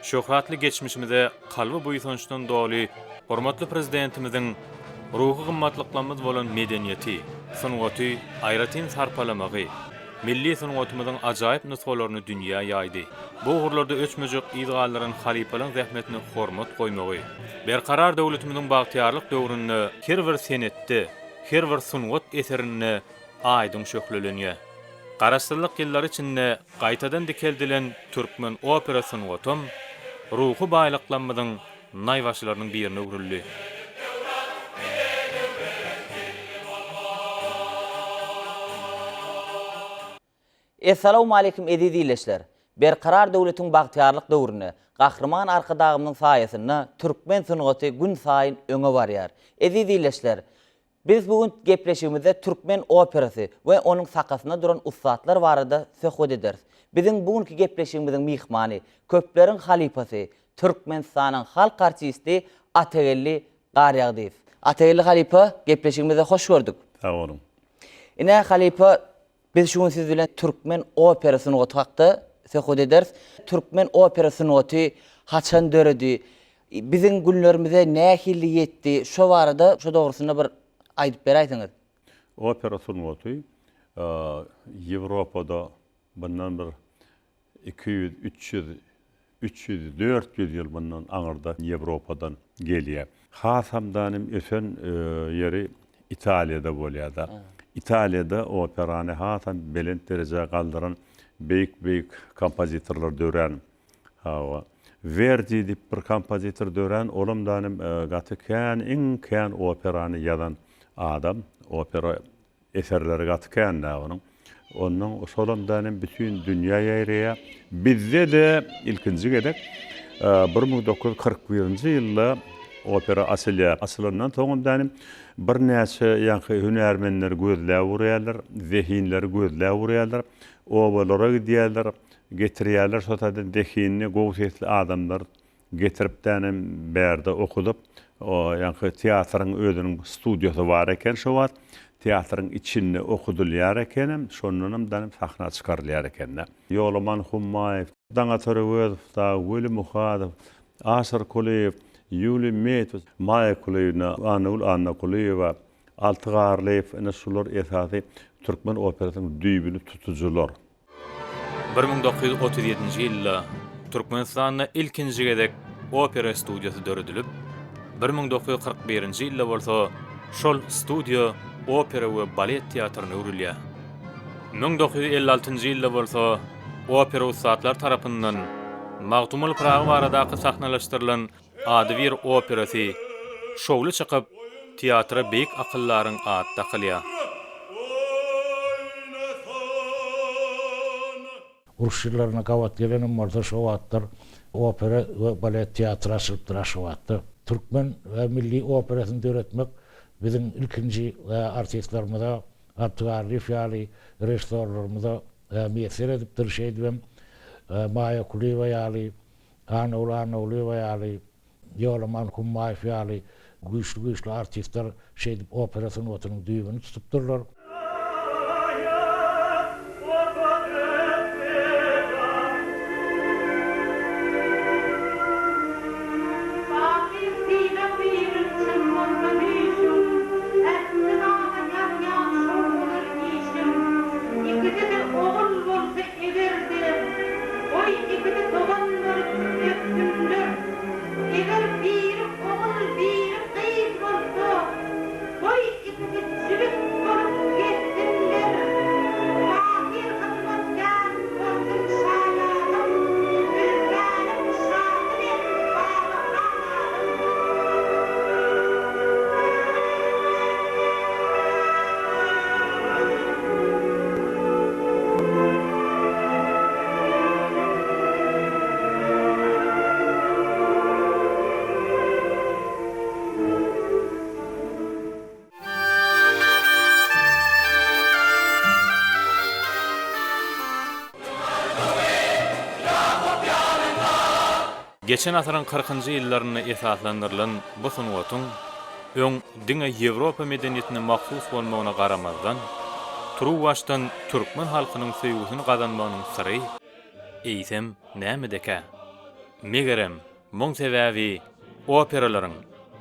Şöhratly geçmişimize kalby buýsançdan doly hormatly Prezidentimiziň ruhy gymmatlyklarymyz bolan medeniýeti, sungaty aýratyn sarpalamagy milli sungatymyzyň ajaýyp nusgalaryny dünýä ýaýdy. Bu ugurlarda öçmejek yz galdyran halypalaryň zähmetine hormat goýmagy Berkarar döwletimiziň bagtyýarlyk döwründe her bir senetde, her bir sungat eserinde aýdyň şöhlelenýär. Garaşsyzlyk ýyllary içinde gaýtadan dikeldilen türkmen opera sungatam ruhy baýlyklarymyzyň naýbaşylarynyň birine öwrüldi. Essalawmaleýkim eziz ildeşler! Berkarar döwletiň bagtyýarlyk döwründe Gahryman Arkadagymyzyň saýasynda türkmen sungaty günsaýyn öňe barýar. Eziz ildeşler, Biz bu gün gepleşigimizde türkmen operasy we onuň sakasynda duran ussatlar barada söhbet ederis. Biziň bu günki gepleşigimiziň myhmany, köpleriň halypasy, Türkmenistanyň halk artisti Atageldi Garýagdyýew. Atageldi halypa, gepleşigimize hoş gördük. Sag boluň. Ine, halypa, Biz şu gün siz bilen türkmen opera sungaty hakda söhbet ederis. Türkmen opera sungaty haçan döredi? Biziň günlerimize nähili ýetdi? Şo barada, şo dogrusynda bir aýdyp beräýseňiz. Opera sungaty Ýewropada bundan bir 200, 300, 300, 400 ýyl mundan aňyrda Ýewropadan gelýär. Hasam danym ösen ýeri Italiýada bolýar-da. Italiýada operany hasam belent derejä galdyran beýik-beýik kompozitorlar dörän. Hawa. Werdi diýip bir kompozitor dörän, olam danym gaty kän, iň kän operany ýazan adam. Opera Eserleri gaty kän-dä onuň. Onnoň şolam dänem bütin dünýä ýaýraýar. Bizde-de ilkinji gezek 1941-nji ýylda opera açylýar. Açylandan soňam dänem birnäçe ýaňky hünärmenleri gözläp urýarlar, zehinleri gözläp urýarlar. Obalara gidýärler, getirýärler şo taýdan zehinli, gowy sesli adamlar Getiripdänem bärde okudyp, o ýaňky teatryň özüniň studiýasy bar eken şo wagt. Teatryň içinde okudylýar ekenem, şondanam danym sahna çykarylýar eken-dä. Ýolaman Hummaýew, Daňatar Öwezow dagy, Weli Muhadow, Aşyr Kulyýew, Ýuliý Meýtow, Maýa Kulyýewna, Annagül Annakulyýewa, Alty Garlyýew, ine şular esasy türkmen operasynyň düýbüni tutujylar. 1937-nji ýylda Türkmenistanda ilkinji gezek opera studiýasy döredilip, 1941-nji ýylda bolsa şol studiýa opera we balet teatryna öwrülýär. 1956-njy ýylda bolsa opera ussatlary tarapyndan Magtymguly Pyragy baradaky sahnalaşdyrylan Adybir operasy şowly çykyp, teatra beýik akyldaryň ady dakylýar. Uruş ýyllaryna gabat gelenem bolsa, şo wagtlar opera we balet teatry açylypdyr Aşgabatda. Türkmen milli operasyny döretmek biziň ilkinji artistlerimize, Alty Garlyýew ýaly režissýorlarymyza miýesser edipdir. Şeýdibem Maýa Kulyýewa ýaly Annaguly Annagulyýewa ýaly, Ýolaman Hummaýew ýaly güýçli-güýçli artistler şeýdip opera sungatynyň düýbüni tutupdyrlar. Eger-de, goý, ikisi dogan bolup össünler. Eger biri ogul, biri gyz bolsa, goý, ikisi jübüt bolup gezsinler. Tahyr hyzmatkär bolsun şaýadyň, ülkäniň şasy men Babahan adym. Geçen asyryň kyrkynjy ýyllarynda esaslandyrylan bu sungatyň öň diňe Ýewropa medeniýetine mahsus bolmagyna garamazdan, turuwbaşdan türkmen halkynyň söýgüsini gazanmagynyň syry, eýsem, nämedekä? Megerem, muň sebäbi operalaryň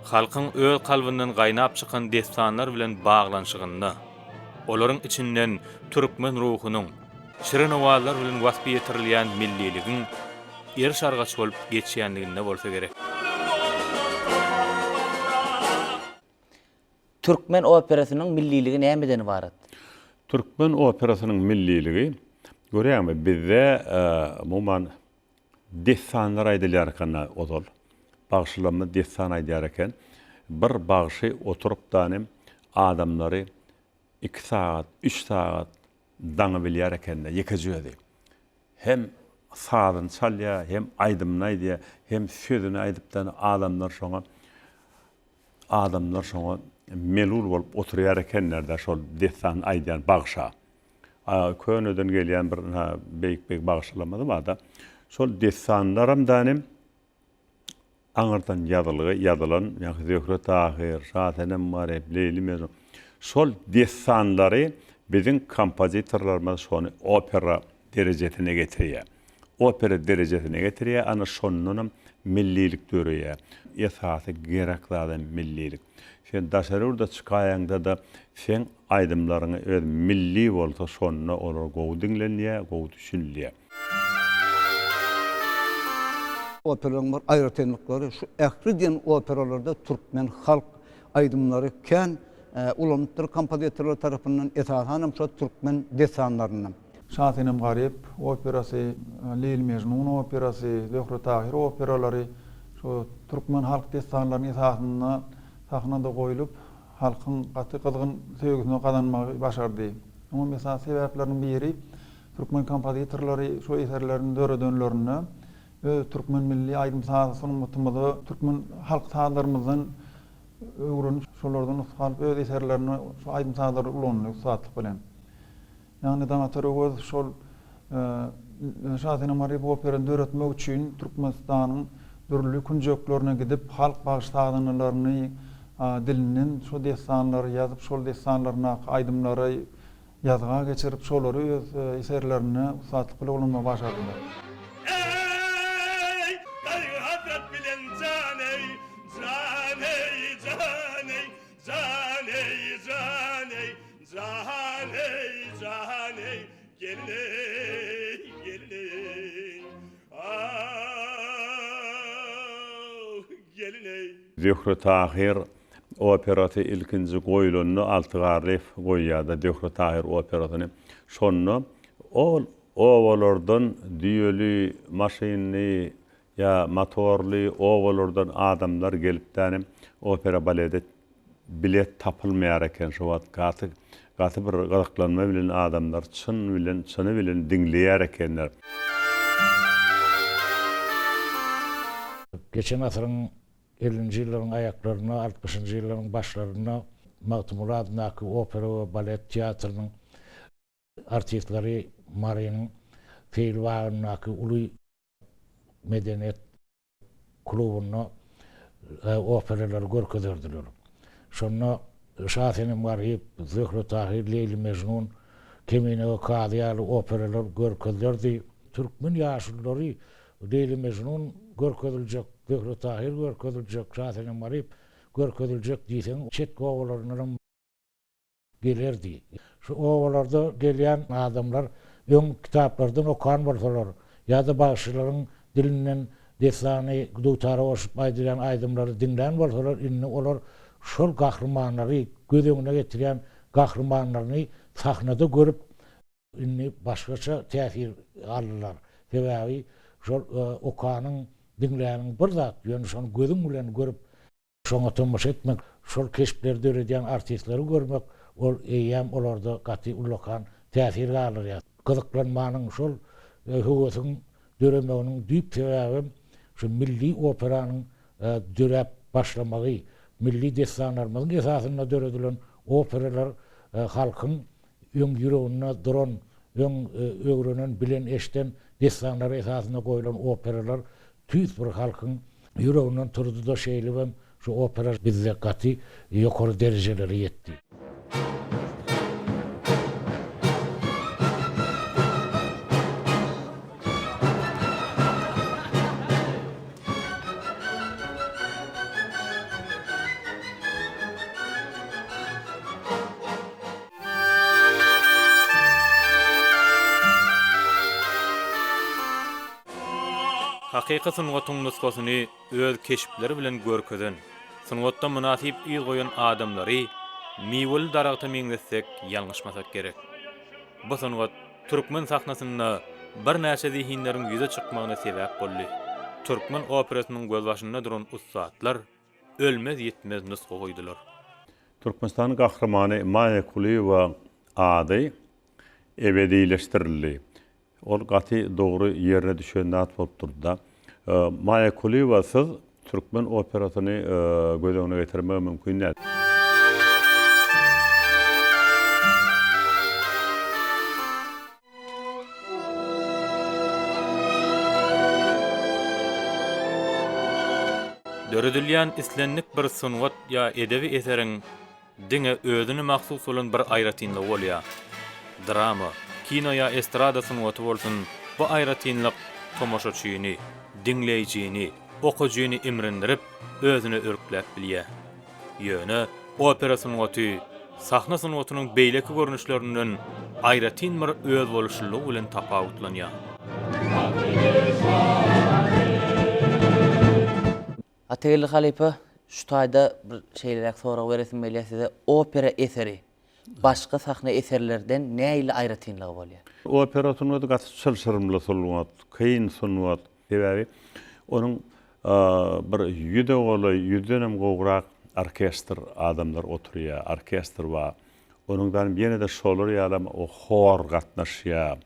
halkyň öz kalbyndan gaýnap çykan dessanlar bilen baglanyşygynda, olaryň içinden türkmen ruhunyň, şirin owazlar bilen waspy ýetirilýän milliligiň eriş-argaç bolup geçýänliginde bolsa gerek. Türkmen operasynyň milliligi nämeden ybarat? Türkmen operasynyň milliligi, görýäňmi, bizde umuman dessanlar aýdylýar eken-ä ozal. Bagşylarymyz dessan aýdýar eken. Bir bagşy oturyp danym adamlary iki sagat, üç sagat daňybilýär eken-de, ýekeje özi. Hem sazyny çalýar, hem aýdymyny aýdýar, hem sözüni aýdypdan adamlar şoňa adamlar şoňa melul bolup oturýar ekenler-de şol dessany aýdýan bagşa. Köneden gelýän bir beýik-beýik bagşylarymyz bar-da. Şol dessanlaram danym aňyrdan ýazylgy ýazylan, ýagny Zöhre Tahyr, Şasenem Garyp, Leýli Mejnun. Şol dessanlary biziň kompozitorlarymyz şony opera derejesine getirýär. Opera derejesine getirýär, ana şondanam millilik döreýär. Esasy gerek zadam millilik. Sen daşary ýurda çykaýaňda-da seň aýdymlaryňy öz milli bolsa şonda olar gowy diňlenýär, gowy düşünilýär. Operalaryň bir aýratynlyklary şu ähli diýen operalarda türkmen halk aýdymlary kän ulanypdyr kompozitorlar tarapyndan, esasanam şo türkmen dessanlaryndan. Şasenem Garyp operasy, Leýli-Mejnun operasy, Zöhre-Tahyr operalary şu türkmen halk dessanlarynyň esasynda sahnada goýlup, halkyň gaty gyzgyn söýgüsini gazanmagy başardy. Onuň esasy sebäpleriniň biri, Türkmen kompozitorlary şu eserlerini döredenlerinde öz türkmen milli aýdym-saz sungatymyzy türkmen halk sazlarymyzdan öwrenip, şolardan nusga alyp öz eserlerinde şu aýdym-sazlary ulandy ussatlyk bilen. Ýagny Daňatar Öwezow şol Şasenem Garyp operany döretmek üçin Türkmenistanyň dürli künjeklerine gidip halk bagşy-sazandalaryny dilinden şu dessanlary ýazyp, şol dessanlaryndaky aýdymlary ýazga geçirip, şolary öz eserlerinde ussatlyk bilen ulanmagy başardylar. Eý, gaýgy-hasrat bilen jan-eý, jan-eý, jan-eý, jan-eý, jan-eý, jan-eý, jan-eý, gelin-eý, gelin-eý, ah, gelin-eý. Zöhre-Tahyr operasy ilkinji goýlanda Alty Garlyýew goýýar-da Zöhre-Tahyr operasyny. Şonda ol obalardan düýeli, maşynly ýa motorly obalardan adamlar gelip-däni opera-balede bilet tapylmaýar eken şo wagt. Gaty gaty bir gyzyklanma bilen adamlar çyn bilen çyny bilen diňleýär ekenler. Geçen asyryň Ellinji ýyllaryň aýaklarynda, altmyşynjy ýyllaryň başlarynda Magtymguly adyndaky opera we balet teatrynyň artistleri Marynyň Seýil bagyndaky uly medeniýet klubynda operalary görkezerdiler. Şonda Şasenem Garyp, Zöhre Tahyr, Leýli Mejnun, Kemine we Kazy ýaly operalar görkezilerdi. Türkmen ýaşululary Leýli Mejnun görkeziljek, Zöhre Tahyr görkeziljek, Şasenem Garyp görkeziljek diýseň, çetki obalaryndanam gelerdi. Şu obalarda gelýän adamlar öň kitaplardan okan bolsalar ýa-da bagşylaryň dilinden dessany dutara goşup aýdylýan aýdymlary diňlän bolsalar, indi olar şol gahrymanlary, göz öňüne getirýän gahrymanlaryny sahnada görüp, Indi başgaça täsir aldylar. Sebäbi şol okanyň, diňläniň bir zat, ýöne şony gözüň bilen görüp, şoňa tomaşa etmek, şol keşpleri döredýän artistleri görmek, ol eýýäm olarda gaty ullakan täsir galdyrýar. Gyzyklanmanyň, şol höwesiň döremeginiň düýp sebäbem şu milli operanyň döräp başlamagy, milli dessanlarymyzyň esasynda döredilen operalar halkyň Öň ýüreginde duran, öň öwrenen, bilen, eşden dessanlary esasynda goýlan operalar tüýs bir halkyň ýüreginden turdy-da, şeýlebem şu opera bizde gaty ýokary derejelere ýetdi. Hakyky sungatyň nusgasyny öz keşpleri bilen görkezen, sungatda mynasyp yz goýan adamlary miweli daragta meňzetsek ýalňyşmasak gerek. Bu sungat türkmen sahnasynda birnäçe zehinleriň ýüze çykmagyna sebäp boldy. Türkmen operasynyň gözbaşynda duran ussatlar ölmez-ýitmez nusga goýdular. Türkmenistanyň Gahrymany Maýa Kulyýewa ady ebedileşdirildi. Ol gaty dogry ýerine düşen zat bolup durdy-da. Maýa Kulyýewasyz türkmen operasyny göz öňüne getirmek mümkin däl. Döredilýän islendik bir sungat ýa edebi eseriň Diňe özüne mahsus bolan bir aýratynlygy bolýar. Drama, kino ýa estrada sungaty bolsun, bu aýratynlyk tomaşaçyny, diňleýjini, okajyny imrindirip, özüne örkläp bilýär. Ýöne opera sungaty sahna sungatynyň beýleki görnüşlerinden aýratyn bir özboluşlylygy bilen tapawutlanýar. Atageldi halypa, şu taýda bir şeýleräk sorag beresim gelýär size, opera eseri başga sahna eserlerden nähili aýratynlygy bolýar? Opera sungaty gaty çylşyrymly sungat, kyn sungat. Sebäbi onuň bir ýüze golaý, ýüzdenem gowrak orkestr adamlar oturýar, orkestr bar. Onuňdanam ýene-de şolar ýalam hor gatnaşýar.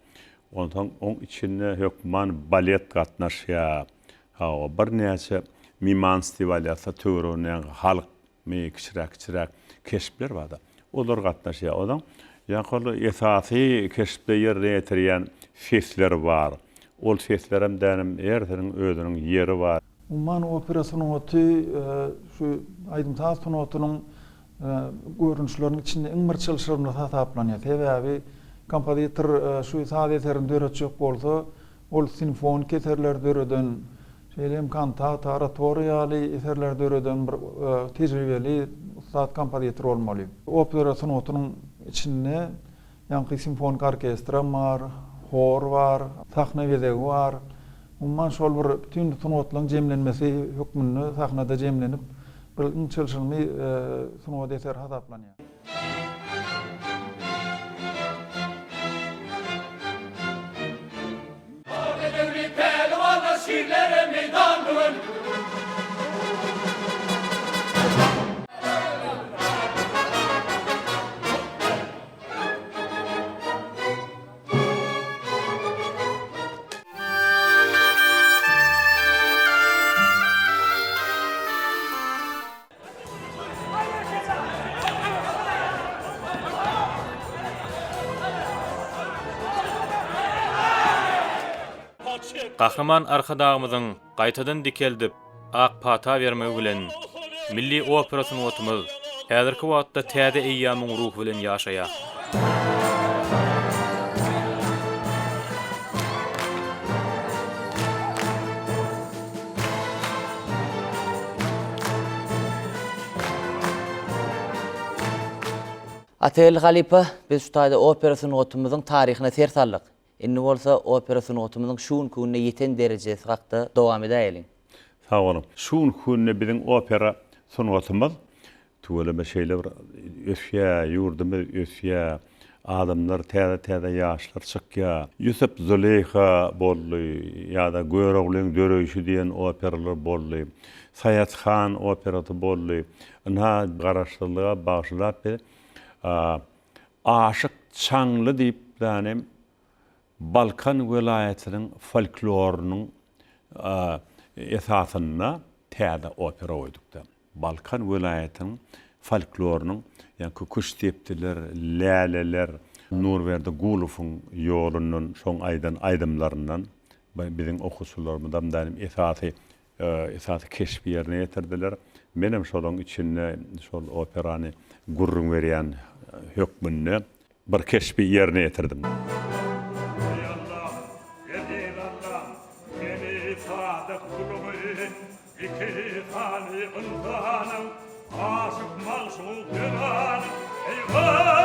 Onsoň oň içinde hökman balet gatnaşýar. Hawa, birnäçe mimanstwalýatsa töwereginde halkmy kiçiräk-kiçiräk keşpler bar-da, olar gatnaşýar. Onuň ýaňky ol esasy keşpde ýerine ýetirýän sesler bar. Ol seslerem dänim hersiniň özüniň ýeri bar. Umuman, opera sungaty şu aýdym-saz sungatynyň görnüşleriniň içinde iň bir çylşyrymlysy hasaplanýar. Sebäbi kompozitor şu saz eserini döretjek bolsa, Ol simfoniki eserleri döreden, şeýle hem kantata, oratoriýa ýaly eserleri döreden bir tejribeli ussat kompozitor bolmaly. Opera sungatynyň içinde ýaňky simfoniki orkestrem bar, hor bar, sahna bezegi bar. Umuman şol bir bütin sungatlaryň jemlenmesi hökmünde sahnada jemlenip bir iň çylşyrymly sungat eseri hasaplanýar. Bedewli pälwanlar şirlere meýdan bu gün. Gahryman Arkadagymyzyň gaýtadan dikeldip, ak pata bermegi bilen, milli opera sungatymyz häzirki wagtda täze eýýamyň ruhy bilen ýaşaýar. Atageldi halypa, biz şu taýda opera sungatymyzyň taryhyna ser saldyk. Indi bolsa opera sungatymyzyň şu günki günde ýeten derejesi hakda dowam edäýeliň. Sag boluň. Şu günki günde biziň opera sungatymyz Tüweleme şeýle bir ösýä ýurdumyz ösýä adamlar täze täze ýaşlar çykýa. Ýusup Züleýha boldy ýa-da Göroglyň döreýşi diýen operalar boldy. Saýat han operasy boldy. Ynha Garaşsyzlyga bagyşlap biz Aşyk Çaňly diýip zanem Balkan welaýatynyň folklorynyň esasynda täze opera goýdukda. Balkan welaýatynyň folklorynyň, ýaňky küştdepdiler, läleler, Nurberdi Gulowyň ýolundan, şoň aýdan aýdymlaryndan biziň okuwçylarymyzam daýym esasy esasy keşbi ýerine ýetirdiler. Menem şolaň içinde şol operany gürrüň berýän hökmünde bir keşbi ýerine ýetirdim. Eý Allam, eziz Allam, meni sadyk guluňy Iki sany ynsanyň aşyk magşuk jenanyň eý oh.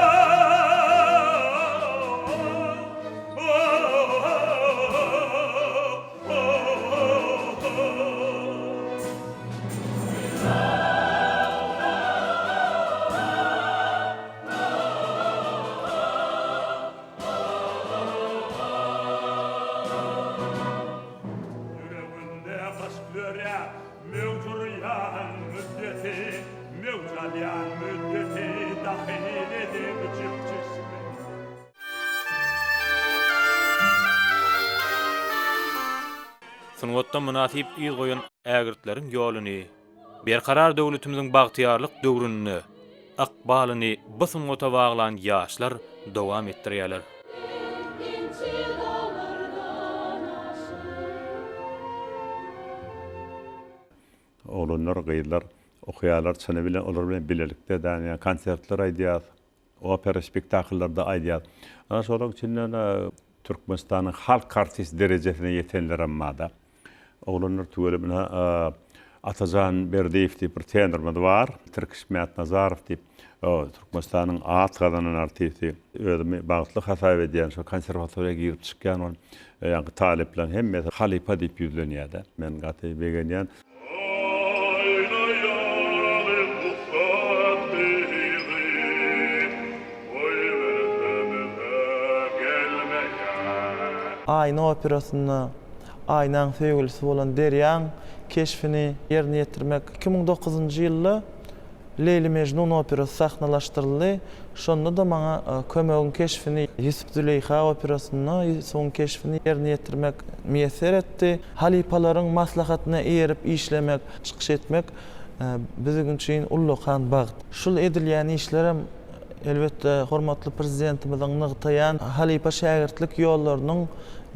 Eýledim jüp-jüsmi. Sungatda mynasyp yz goýan ägirtleriň ýoluny Berkarar döwletimiziň bagtyýarlyk döwründe ykbalyny bu sungata baglan ýaşlar dowam etdirýärler. Oglanlar, gyzlar okaýarlar, çyny bilen olar bilen bilelikde däne konsertler aýdýas, opera spektakllarda aýdýas. Ana şolaryň içinden Türkmenistanyň halk artisti derejesine ýetenlerem bar-da. Oglanlar tüweleme ine Atajan Berdiýew diýip bir tenorymyz bar. Tirkiş Mätnazarow diýip Türkmenistanyň at gazanan artisti. Özümi bagtly hasap edýän şo konserwatoriýa girip çykýan ol ýaňky talyplaryň hemmesi halypa diýip ýüzlenýär-de. Men gaty begenýän. Aýna ýaly ussat gyzy goýbersem-ä gelmeýär. Aýna operasynda Aýnaň söýgülisi bolan Derýaň keşbini ýerine ýetirmek 2009-njy ýylda Leýli-Mejnun operasy sahnalaşdyryldy. Şonda-da maňa Kömegiň keşbini, Ýusup-Züleýha operasynda Ýusubyň keşbini ýerine ýetirmek miýesser etdi. Halypalaryň maslahatyna eýerip işlemek, çykyş etmek biziň üçin ullakan bagt. Şul edilýän işlerem, elbetde, hormatly Prezidentimiziň nygtaýan halypa-şägirtlik ýollarynyň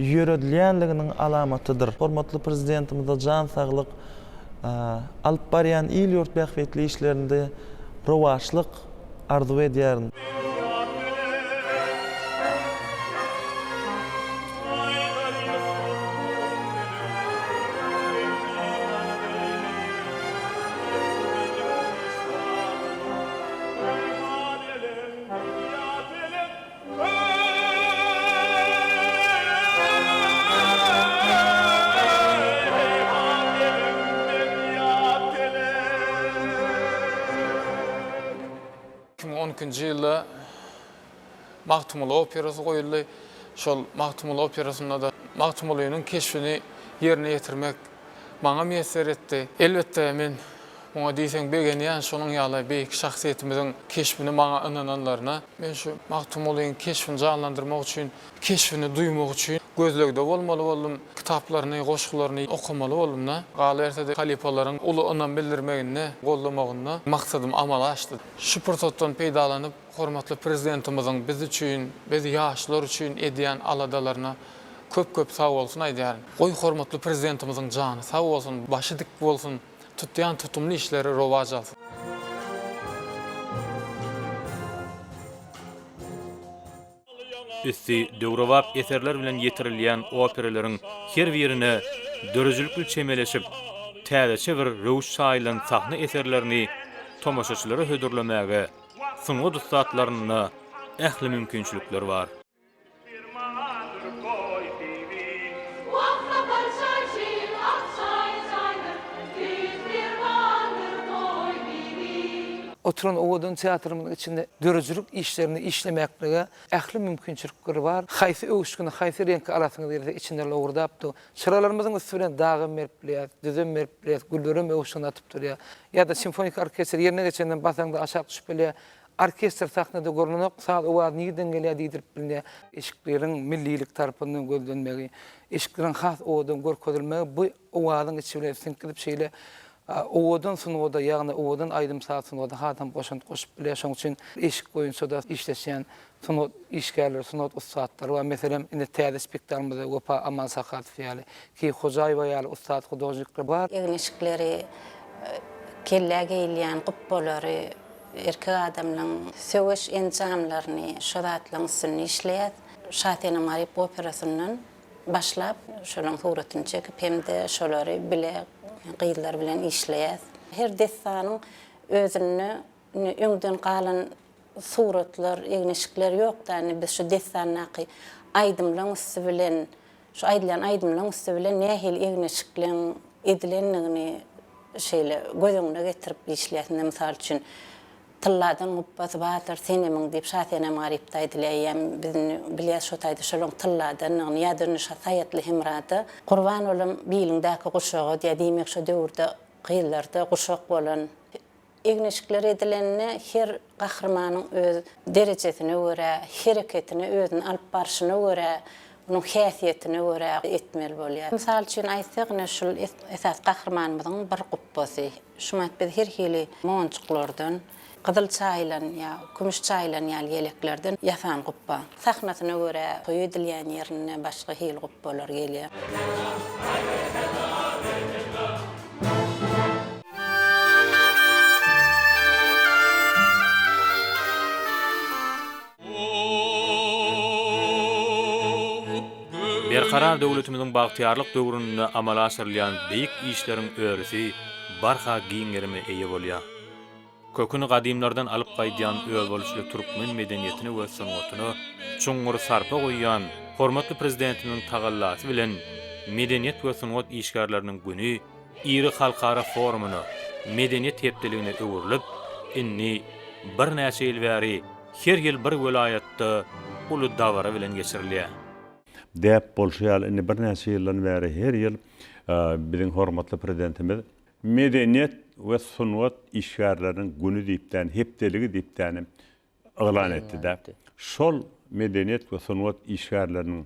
ýöredilýänliginiň alamatydyr. Hormatly Prezidentimize jan saglyk, alyp barýan il-ýurt bähbitli işlerinde rowaçlyk arzuw edýärin. 2012-nji ýylda Magtymguly operasy goýuldy. Şol Magtymguly operasynda-da Magtymgulynyň keşbini ýerine ýetirmek maňa miýesser etdi. Elbetde, men muňa diýseň begenýän, şonuň ýaly beýik şahsyýetimiziň keşbini maňa ynananlaryna. Men şu Magtymgulyň keşbini janlandyrmak üçin, keşbini duýmak üçin gözlegde bolmaly boldum, kitaplaryny, goşgularyny okamaly boldum-da. Galyberse-de, halypalaryň uly ynam bildirmeginde, goldamagynda maksadym amala aşdy. Şu pursatdan peýdalanyp, hormatly Prezidentimiziň biz üçin, biz ýaşlar üçin edýän aladalaryna köp-köp sagbolsun aýdýaryn. Goý, hormatly Prezidentimiziň jany sag bolsun, başy dik bolsun, tutýan tutumly işleri rowaç alsyn! Üsti döwrebap eserler bilen ýetirilýän operalaryň her birine döredijilikli çemeleşip, täzeçe bir röwüş çaýylan sahna eserlerini tomaşaçylara hödürlemäge sungat ussatlarynda ähli mümkinçilikler bar. Oturan owadan teatrymyzyň içinde döredijilik işlerini işlemeklige ähli mümkinçilikler bar. Haýsy öwüşgini, haýsy reňki alasyňyz gelse içinde lowurdap dur. Çyralarymyzyň üsti bilen dagam berip bilýäris, düzem berip bilýäris, güllerem öwüşgin atyp durýar. Ýa-da simfonik orkestr ýerine geçenden basaňda aşak düşüp bilýär. Orkestr sahnada görnenok, saz owazy nirden gelýär diýdirip bilinýär. Eşikleriň millilik tarapyndan gözlenmegi, eşikleriň has owadan görkezilmegi bu owazyň içi bilen siňip gidip şeýle owadan sungata, ýagny owadan aýdym-saz sungata hasam goşant goşup bilýär. Şonuň üçin eşik boýunça-da işleşýän sungat işgärleri, sungat ussatlary bar. Meselem, indi täze spektaklymyzda Wepa Amansahatow ýaly, Keýik Hojaýewa ýaly ussat hudožnikler bar. Egin-eşikleri, kellä geýilýän gupbalary, Erkek adamlaň söweş enjamlaryny şo zatlaň üstünde işleýäs. Şasenem Garyp operasyndan başlap şolaň suratyny çekip hem-de şolary bile gyzlar bilen işleýäs. Her dessanyň özünde indi öňden galan suratlar, egin-eşikler ýok-da indi biz şu dessandaky aýdymlaň üsti bilen Şu aýdylýan aýdymlaň üsti bilen nähili egin-eşikleň edilendigini şeýle göz öňüne getirip işleýäs. Indi mysal üçin, Tylladan gupbasy bardyr Senemiň diýip Şasenem Garypda aýdylýar. Eýýäm biz indi bilýäs şo taýda şolaň tylladandygyny ýa-da indi şa Saýatly Hemrada Gurban bolam biliňdäki guşaga diýýär. Diýmek şo döwürde gyzlarda guşak bolan. Egin-eşikler edilende her gahrymanyň öz derejesine görä, hereketine, özüni alyp barşyna görä, onuň häsiýetine görä etmeli bolýar. Mysal üçin aýtsak, ine şul esasy gahrymanymyzyň bir gupbasy. Şumat biz her hili monjuklardan, gyzyl çaýylan ýa kümüş çaýylan ýaly ýeleklerden ýasan gupba. Sahnasyna görä toý edilýän ýerinde başga hili gupbalar gelýär. Berkarar döwletimiziň bagtyýarlyk döwründe amala aşyrylýan beýik işleriň örüsi barha giň gerime eýe bolýar. Köküni gadymlardan alyp gaýdýan özboluşly türkmen medeniýetine we sungatyna çuňňur sarpa goýýan hormatly Prezidentimiziň tagallasy bilen Medeniýet we sungat işgärleriniň güni iri halkara forumyna, Medeniýet hepdeligine öwrülip, indi birnäçe ýyl bäri her ýyl bir welaýatda uly dabara bilen geçirilýär. Däp bolşy ýaly, indi birnäçe ýyldan bäri her ýyl biziň hormatly Prezidentimiz Medeniýet we sungat işgärleriniň güni diýipdän, hepdeligi diýipdäni yglan etdi-de. Şol medeniýet we sungat işgärleriniň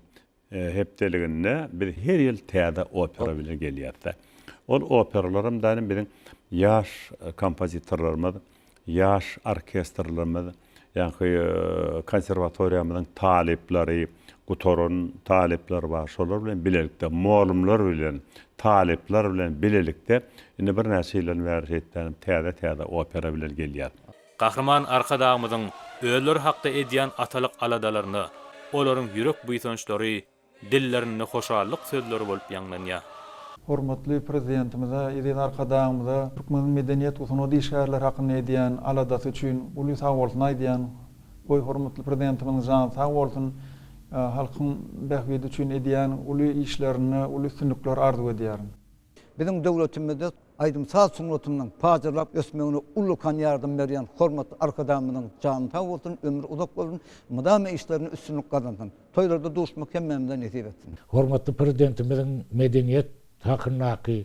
hepdeliginde biz her ýyl täze opera bilen gelýäris-de. Ol operalaram däni biziň ýaş kompozitorlarymyz, ýaş orkestrlerimiz, ýaňky konserwatoriýamyzyň talyplary, gutaran talyplar bar, şolar bilen bilelikde, mugallymlar bilen, talyplar bilen bilelikde indi birnäçe ýyldan bäri şeýtdänim täze-täze opera bilen gelýäris. Gahryman Arkadagymyzyň özleri hakda edýän atalyk aladalaryna olaryň ýürek buýsançlary dillerinde hoşallyk sözleri bolup ýaňlanýar. Hormatly Prezidentimize, eziz Arkadagymyza türkmeniň medeniýet we sungat işgärleri hakynda edýän aladasy üçin uly sagbolsun aýdýan. Goý, hormatly Prezidentimiziň jany sag bolsun, halkyň bähbidi üçin edýän uly işlerinde uly üstünlikler arzuw edýärin. Biziň döwletimizde aýdym-saz sungatynyň pajarlap ösmegine ullakan ýardam berýän hormatly Arkadagymyzyň jany sag bolsun, ömri uzak bolsun, mydama işlerinde üstünlik gazansyn. Toýlarda duşmak hemmämize nesip etsin. Hormatly Prezidentimiziň medeniýet hakyndaky,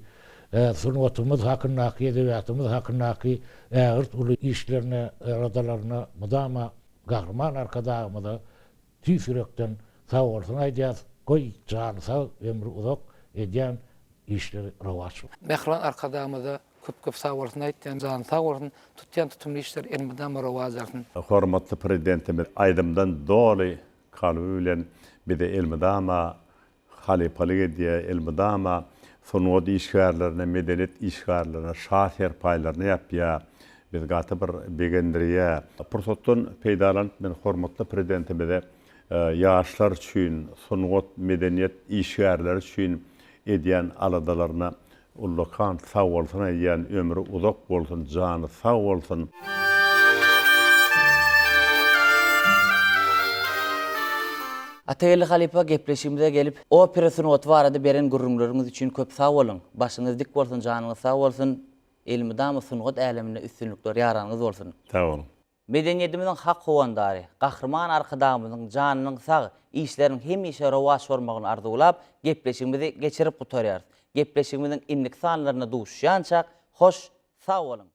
sungatymyz hakyndaky, edebiýatymyz hakyndaky ägirt uly işlerine, aladalaryna mydama Gahryman Arkadagymyza Tüýs ýürekden sag bolsun aýdýas goý jany sag ömri uzak edýän işleri rowaç bolsun. Mähriban Arkadagymyza köp köp sag bolsun aýtýan jany sag bolsun tutýan tutumly işleri elmydama rowaç alsyn. Hormatly Prezidentimiz aýdymdan doly kalby bilen bize elmydama halypalyk edýär, elmydama sungat işgärlerine, medeniýet işgärlerine şa serpaýlaryny ýapýar. Bizi gaty bir begendirýär. Pursatdan peýdalanyp men hormatly Prezidentimize ýaşlar üçin, sungat, medeniýet işgärleri üçin edýän aladalaryna Ullakan sagbolsun aýdýan ömri uzak bolsun jany sag bolsun. Atageldi halypa gepleşigimize gelip opera sungaty barada beren gürrüňleriňiz üçin köp sag boluň. Başyňyz dik bolsun janyňyz sag bolsun. Elmydama sungat äleminde üstünlikler ýaranyňyz bolsun. Sag boluň. Medeniýetimiziň hak howandary, Gahryman Arkadagymyzyň janynyň sag, işleriniň hemişe rowaç bolmagyny arzuwlap, gepleşigimizi geçirip gutarýarys. Gepleşigimiziň indiki sanlarynda duşuşýançak, hoş, sag boluň!